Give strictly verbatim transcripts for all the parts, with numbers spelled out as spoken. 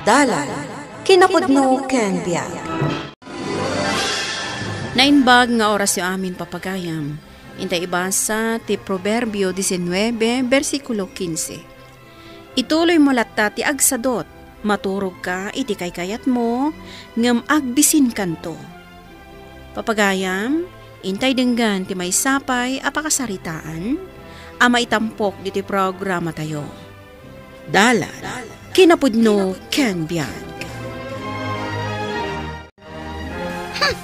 Dalan, kinapudno ken biag. Naimbag nga orasyo amin, papagayam. Intay ibasa ti Proverbio diecinuebe, bersikulo quince. Ituloymo latta ti agsadut, maturogka iti kaykayatmo, ngem agbisinkanto. Papagayam, intay denggen ti maysa pay a pakasaritaan a maitampok ditoy programatayo. Dalan, kinapudno ken biag. Hmm,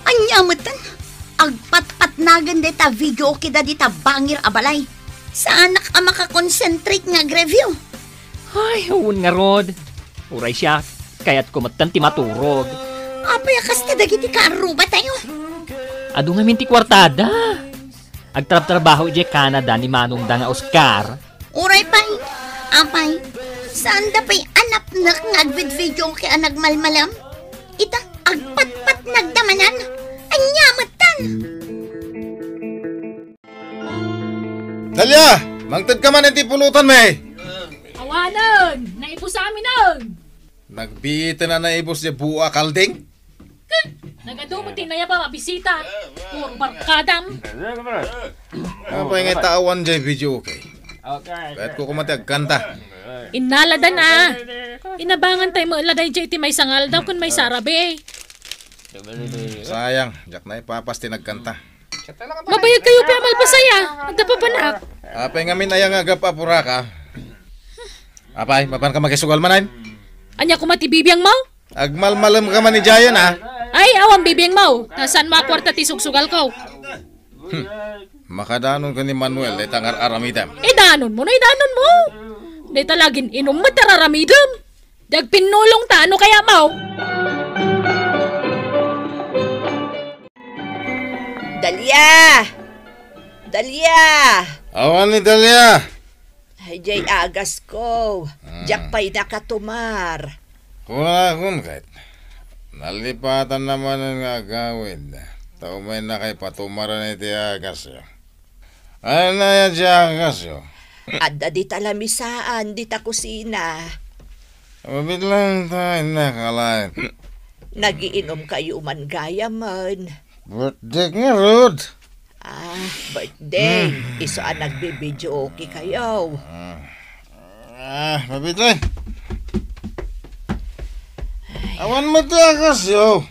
ania metten? Agpatpatnagen dayta videoke dita bangir a balay. Saanak a makakonsentrate nga agreview. Ay, wen ngarud. Uray siak, kayatko metten ti maturog. Apay a kasta dagiti kaarrubatayo? Adu ngamin ti kuartada. Agtrabtrabaho idiay Canada ni manongda nga Oscar. Uray pay, apay, saanda pay a napnek nga agvidvideoke a nagmalmalem? Ita, agpatpatnagda manen. Ania metten? Dalia, mangted ka man iti pulutan, me. Awanen, naibus aminen. Nagbiiten a naibus ti bua kalding. Ket nagadu met ti nayab a mabisita. Puro barkadam. Apay nga ita awan jay videoke? Kayatko koma ti agkanta. Innaladan a. Inabangan tayo met la dayjay ti maysa nga aldaw ken maysa a rabii. Hmm, sayang, diak naipapas ti nagkanta. Mabayag kayo pay a malpasaya. Adda papanak. Apay ngamin aya nga agap-apuraka? Apay, mapanka makisugal manen? Ania koma ti bibiangmo? Agmalmalem ka man idiayen, a? Ay, awan bibiangmo. Saan mo a kuarta ti sugsugalko? Hmm. Makadanon ka ni Manuel, dayta nga ar-aramidem. Idanonmo no idanonmo. Dayta la gin-inum met ti ar-aramidem. Di agpinnulongta, no kayatmo? Dalia! Dalia! Awan ni Dalia! Ay, jay agasko. Hmm. Diak pay nakatumar. Kunakon ket, nalipatanna manen nga agawid, ta umaynakay patumaren iti agasyo. Ay, naya ti agasyo. Adda dita lamisaan, dita kusina. Mabit lang ta, innak, alaen. Nagiinom kayo man gayamen. Birthday ngarud. Ah, birthday. Hmm. Isu a nagbibidyoke kayo. Ah, mabit lang. Ay. Awan met ti agasyo.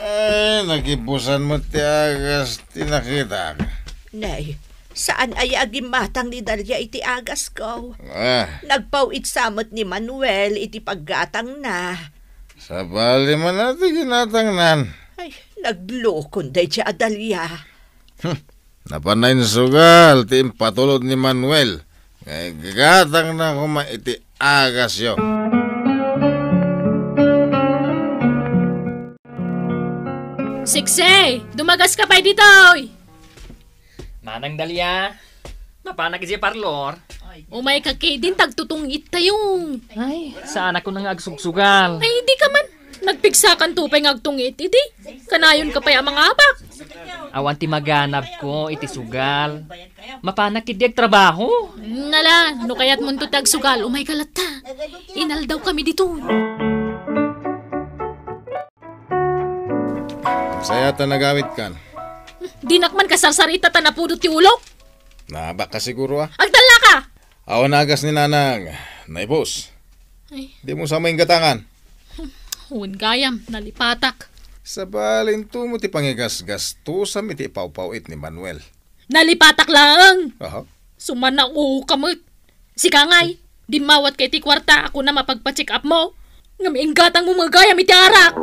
Ay, nagibusan met ti agas ti nakitak. Nay, saan aya a gimmatang ni Dalia iti agasko? Ah. Nagpaw-it sa met ni Manuel iti paggatangna. Sabali man a ti ginatangnan. Ay, naglukon dayta a Dalia. Hmm. Napan nainsugal ti impatulod ni Manuel nga iggatangna koma iti agasyo. Siksi, dumagaska pay ditoy! Manang Dalia, napanak idiay parlor? Umayka ketdin ta agtutungit tayo. Ay, saanak koma nga agsugsugal. Ay, di ka man. Nagpigsakanto pay nga agtungit idi. Kanayonka pay a mangabak. Awan ti maganabko iti sugal. Mapanak ketdi agtrabaho. Ngala, no kayatmonto ti agsugal, umayka latta. Inaldawkami ditoy. Sayaat ta nagawidkan. Dinak man kasarsarita ta napudot ti ulok. Naabakka siguro, a? Agtallaka! Awan agas ni Nanang. Naibus. Ay. Dimo sa mainggatangan. Wen gayam, nalipatak. Sabali, intomo ti pangigasgastusam iti ipawpaw-it ni Manuel. Nalipatak laeng. Aha. Sumanaoka met. Sika ngay, dimmawat ka iti kuarta a kunam a pagpa-check-upmo. Ngem inggatangmo met gayam iti arak.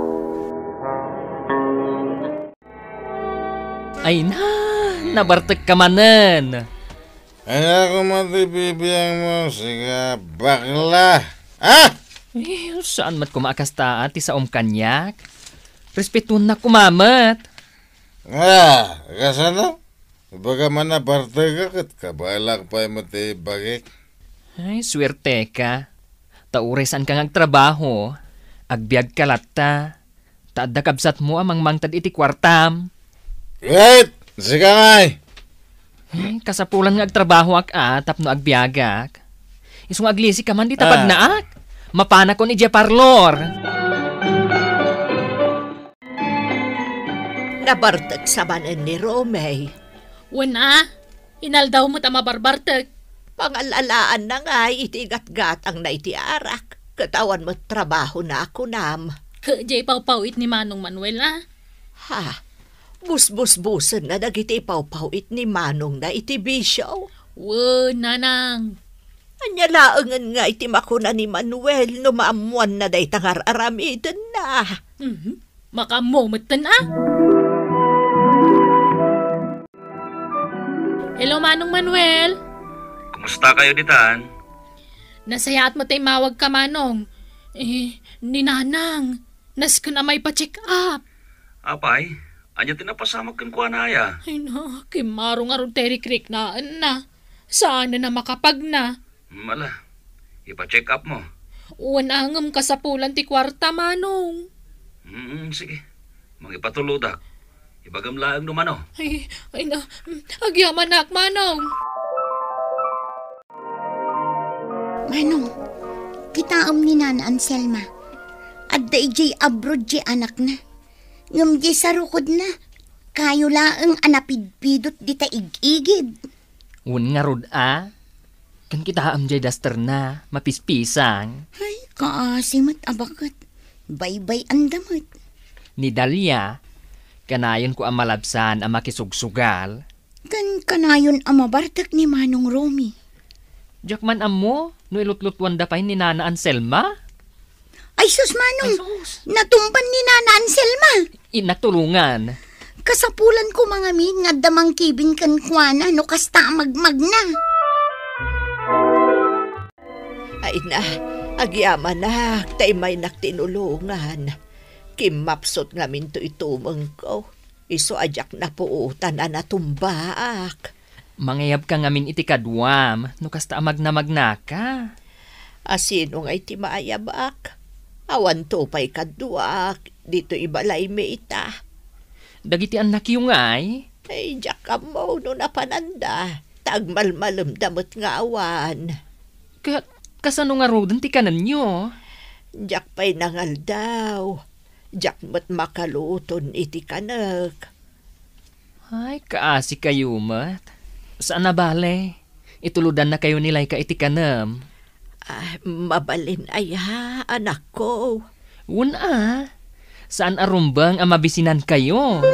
Ay na, nabartekka manen. Ania koma ti bibiangmo, sika bakla? Ah! Eh, saan met koma a kasta ti saom kaniak? Respetuennak koma met. Ah, kasano? Ibaga man a bartekka ket kabaelak pay met ti ibagik. Ay, suerteka. Ta uray saanka nga agtrabaho, agbiagka latta. Ta adda kabsatmo a mangmangted iti kuartam. Wait! Sika ngay! Eh, kasapulan nga agtrabahoak a tapno agbiagak. Isu nga aglisika man dita pagnaak. Mapanakon idiay parlor. Nabartek sa manen ni Romy. Wen a, inaldaw met a mabarbartek. Pangal-alaanna ngay iti gatgatangna iti arak, ket awan met trabahona a kunam. Ket diay pawpaw-it ni Manong Manuel a? Ha? Busbusbusenna dagiti pawpaw-it ni manongna iti bisio? Wen, nanang. Ania laengen ngay ti makuna ni Manuel no maammuanna dayta nga ar-aramidenna? Mhm. Makaammo metten a. Hello, Manong Manuel. Kumusta kayo ditan? Nasayaat met ta immawagka, Manong. Eh, ni Nanang, nasken a maipa-check up. Apay, ania ti napasamak kenkuana aya? Ay na, kimmaro ngarud ti rikriknaenna. Saanen a makapagna. Mala, ipa-check up mo. Wen a, ngem kasapulan ti kuarta, Manong. Mm, sige. Mangipatulodak. Ibagam laeng no mano. Ay, ay na, mm, agyamanak, Manong. Manong, kitaem ni Nana Anselma. Adda idiay abroad ti anakna. Ngem diay sarukodna, kayo laeng a napidpidot dita ig-igid. Wen ngarud a, ken kitaem diay dasterna, mapispisang. Ay, kaasi met a baket. Baybay-anda met. Ni Dalia, kanayonko a malabsan a makisugsugal. Ken kanayon a mabartek ni Manong Romy. Diak man ammo no ilutlutuanda pay ni Nana Anselma. Ay sus, Manong! Ay sus! Natumban ni Nana Anselma! Innak tulongan. Kasapulan ko mangamin nga adda mangkibin kenkuana no kasta a magmagna. Ay na, agyamanak, ta immaynak tinulongan. Kimmapsut ngamin to itumengko. Isu a diak napuotan a natumbaak. Mangayabka ngamin iti kaduam, no kasta a magnamagnaka. A sino nga iti maayabak? Awanto pay kaduak, ditoy balaymi ita. Dagiti annakyo ngay? Ay, diak ammo no napananda, ta agmalmalemda met nga awan. Ka-, kasano ngaruden ti kanenyo? Diak pay nangaldaw. Diak met makaluton iti kanek. Ay, kaasi kayo met. Saan a bale? Itulodannakayo ni Laika iti kanem. Ah, mabalin aya, anakko? Wen a. Saan a rumbeng a mabisinankayo.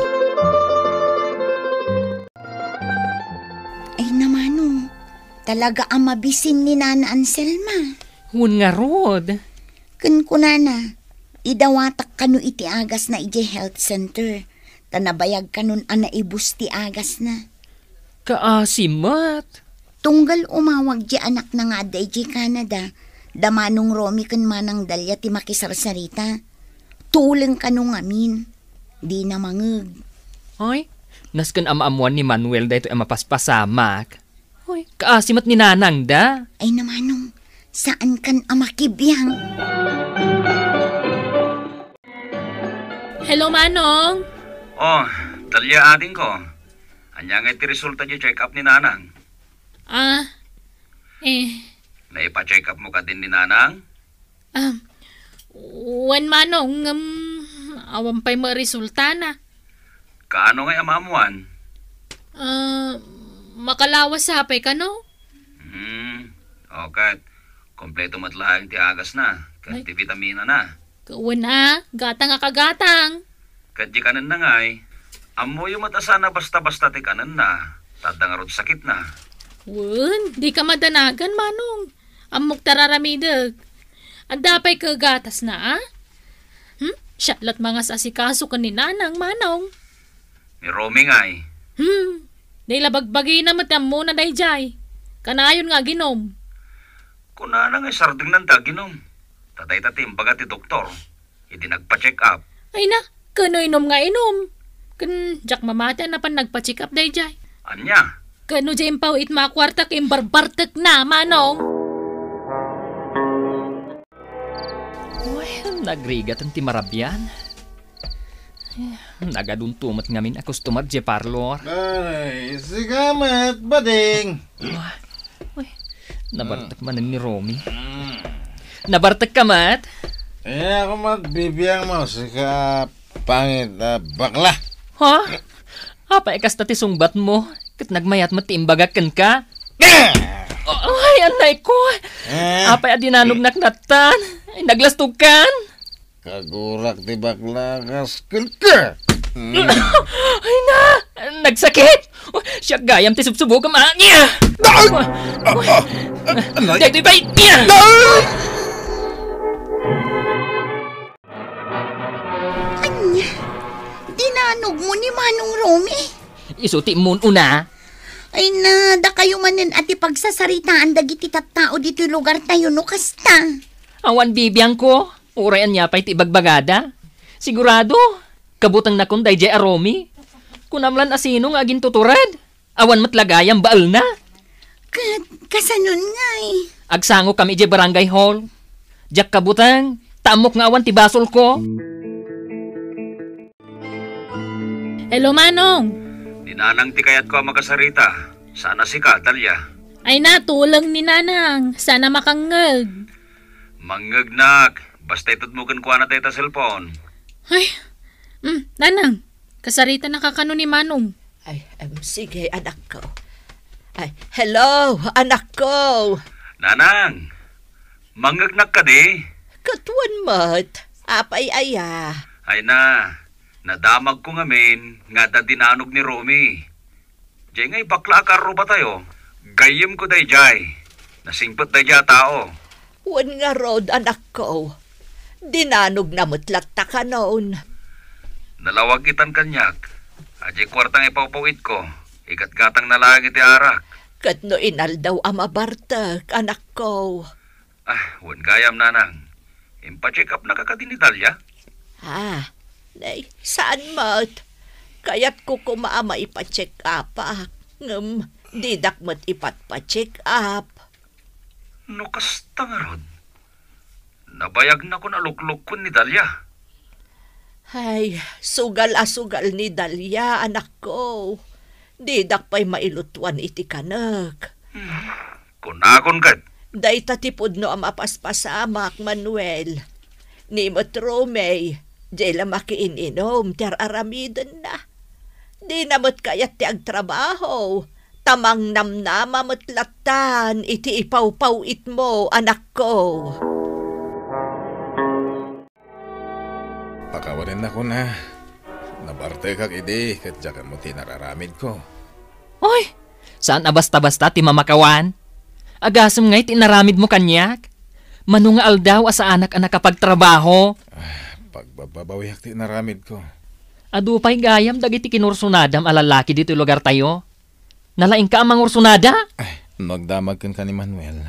Ay, na, Manong, talaga a mabisin ni Nana Anselma. Wen ngarud. Ken kunana, idawatak kano iti agasna idiay health center, ta nabayag kanon a naibus ti agasna. Kaasi met. Tunggal umawag ti anakna nga adda idiay Canada, da Manong Romy ken Manang Dalia ti makisarsarita. Tuleng kano ngamin. Dina mangeg. Ay, nasken a maammoan ni Manuel daytoy a mapaspasamak. Hoy, kaasi met ni Nanang da. Ay na, Manong, saan kan a makibiang. Hello, Manong. Oh, Dalia, adingko. Ania ngay ti resulta ti check-up ni Nanang? Ah, eh. Naipa-check up mo kadin ni Nanang? Ah, wen, Manong, ngem awan pay met resultana. Kaano ngay a maammoan? Ah, makalawas sa pay kano? Hmm, o ket, kompleto met laeng ti agasna, ken ti vitaminana. Wen a, gatang a kagatang. Ket di kanenna ngay, ammoyo met a saan a basta-basta ti kanenna, ta adda ngarud sakitna. Wen, dika madanagan, Manong. Ammok ta ar-aramidek. Adda pay ket gatasna, a? Hmm? Siak lat mangas-asikaso ken ni Nanang, Manong. Ni Romy ngay. Hmm. Dayta la bagbagina met ti ammona daydiay. Kanayon nga aginom. Kunana nga isardengnan ti aginom. Ta dayta ti imbaga ti doktor idi nagpa-check up. Ay na, kano inom nga inom? Ken diak mamati a napan nagpa-check up daydiay. Ania? Kano diay impaw-itna a kuarta ket imbarbartekna, Manong? Uy, nagrigat ti marabian. Nagadunto met ngamin a customer diay parlor. Ay, sika met, Bading. Uy, nabartek manen ni Romy. Mm. Nabartekka met? Eh, ako met, bibiangmo, sika pangit a bakla. Ha? Apay a kasta ti sungbatmo? Ket nagmayat met ti imbagak kenka? Ah! Oh, ay, anay ko! Eh? Apay a dinanognak nattan? Ay, naglastogkan? Kagurak ti bakla kas kenka. Hmm. Ay na! Nagsakit! Oh, siak gayam ti subsubokem, ah! Nya! Ah! Ah! Ah! Anay? Daytoy pay! Nya! Ah! Anya? Dinanogmo ni Manong Romy? Isu ti immun-una. Ay na, dakayo manen a ti pagsasaritaan dagiti tattao ditoy lugartayo no kasta. Awan bibiangko. Uray ania pay ti ibagbagada. Sigurado, kabutengnakon daydiay a Romy. Kunam lan a sino nga agintutured. Awan met la gayam baelna. Ket kasanon ngay? Agsangokami idiay barangay hall. Diak kabuteng, ta ammok nga awan ti basolko. Hello, Manong. Ni Nanang ti kayatko a makasarita. Saan a sika, Dalia? Ay na, tuleng ni Nanang. Saan a makangngeg. Mangngegnak. Basta itedmo kenkuana dayta cellphone. Ay, mm, Nanang. Kasaritanaka kano ni Manong. Ay, em, sige, anakko. Ay, hello, anakko. Nanang, mangngegnak kadi? Ket wen met, apay aya? Ay na, nadamagko ngamin nga adda dinanog ni Romy. Diay ngay bakla a karrubatayo, gayyemko daydiay. Nasingpet daydiay a tao. Wen ngarud, anakko. Dinanogna met latta kanon. Nalawag itan kaniak. Adiay kuarta nga ipawpaw-itko. Igatgatangna laeng iti arak. Ket no inaldaw a mabartek, anakko. Ah, wen gayam, Nanang. Impacheck-upnaka kadi ni Dalia? Ah, nay, saan met? Kayatko koma a maipacheck-upak, ngem didak met ipatpacheck-up. No kasta ngarud, nabayagnakon a luklukkon ni Dalia. Ay, sugal a sugal ni Dalia, anakko. Didak pay mailutuan iti kanek. Hmm. Kunakon ket. Dayta ti pudno a mapaspasamak, Manuel. Ni met Romy, diay la makiin-inum ti ar-aramidenna. Dina met kayat ti agtrabaho, ta mangnamnama met lattan iti ipawpaw-itmo, anakko. Pakawanennakon a. Nabartekak idi ket diak ammo ti inar-aramidko. Oy, saan a basta-basta ti mamakawan. Agasem ngay ti inaramidmo kaniak. Mano nga aldaw a saanak a nakapagtrabaho. Ah, pagbabbabawiak ti inaramidko. Adu pay gayam dagiti kinursunadam a lallaki ditoy lugartayo. Nalaingka a mangursunada? Ay, no agdamag kenka ni Manuel,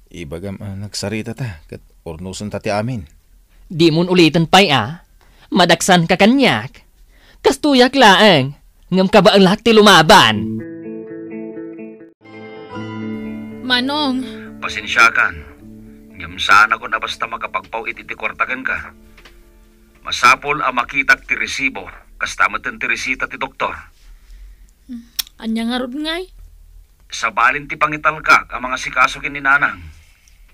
ibagam a nagsaritata ket urnosenta ti amin. Dimon uliten pay a, madaksanka kaniak. Kastoyak laeng, ngem kabaelak ti lumaban. Manong. Pasensiakan, ngem saanakon a basta makapagpaw-it iti kuarta kenka. Masapul a makitak ti resibo, kasta met ti resita ti doktor. Ania ngarud ngay? Sabalin ti pangitalkak a mangasikaso ken ni Nanang.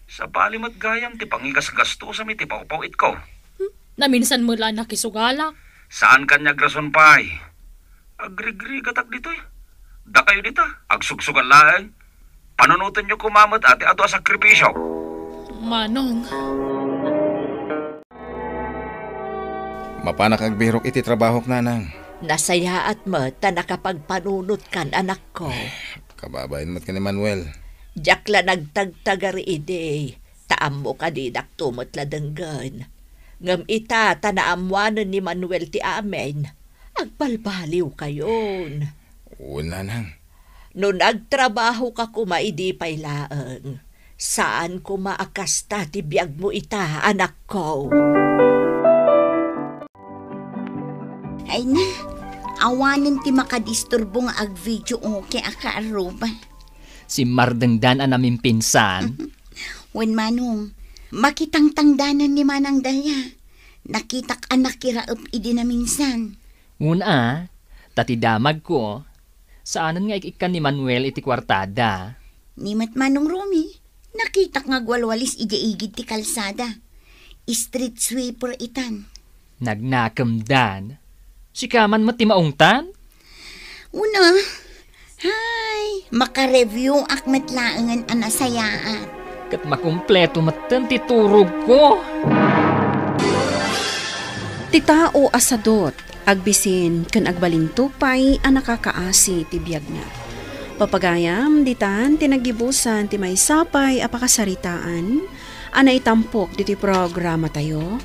Sabali met gayam ti pangigasgastusam iti pawpaw-itko. Hmm? Naminsan met la a nakisugalak. Saan kaniak rason pay. Agrigrigatak ditoy. Dakayo dita, agsugsugal laeng. Panunotenyo koma met ti adu a sakripisio. Manong. Mapanak agbirok iti trabahok, Nanang. Nasayaat met ta nakapagpanunotkan, anakko. Kababain met ken ni Manuel. Diak la nagtagtagari idi, ta ammok a didakto met la denggen. Ngem ita, ta naammoanen ni Manuel ti amin, agbalbaliwkayon. Wen, Nanang. No nagtrabahoka koma idi pay laeng, saan koma a kasta ti biagmo ita, anakko. Ay na, awanen ti makadisturbo nga agvideo, okay a kaarruba. Simmardengdan a namimpinsan. Wen, Manong, makitangtangdanan ni Manang Dalia. Nakitak a nakiraep idi naminsan. Wen a, ta ti damagko, saanen nga ik-ikkan ni Manuel iti kuartada. Ni met Manong Romy, Nakitak nga agwalwalis idiay igid ti kalsada. Street sweeper itan. Nagnakemdan. Sika man met ti maungtan? Una, hay, makareviewak met laengen a nasayaat. Ket makumpleto metten ti turogko. Ti tao a sadut, agbisin ken agbalintupay a nakakaasi ti biagna. Papagayam, ditan ti naggibusan ti maysa pay a pakasaritaan a naitampok ditoy programatayo,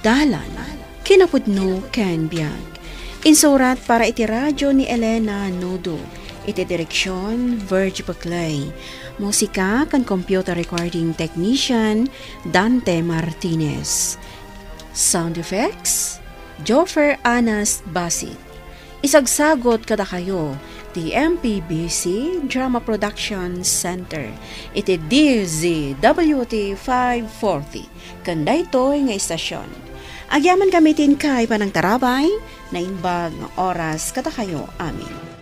Dalan, Kinapudno ken Biag. Insurat para iti radio ni Elena Nudo. Iti direksyon, Virgie Buclay. Musika ken computer recording technician, Dante Martinez. Sound effects, Joffer Anas Basit. Isagsagot kadakayo ti M P B C Drama Production Center iti D Z W T five forty ken daytoy nga istasyon. Agyaman kami ti inkay panangtarabay, naimbag nga oras kadakayo amin.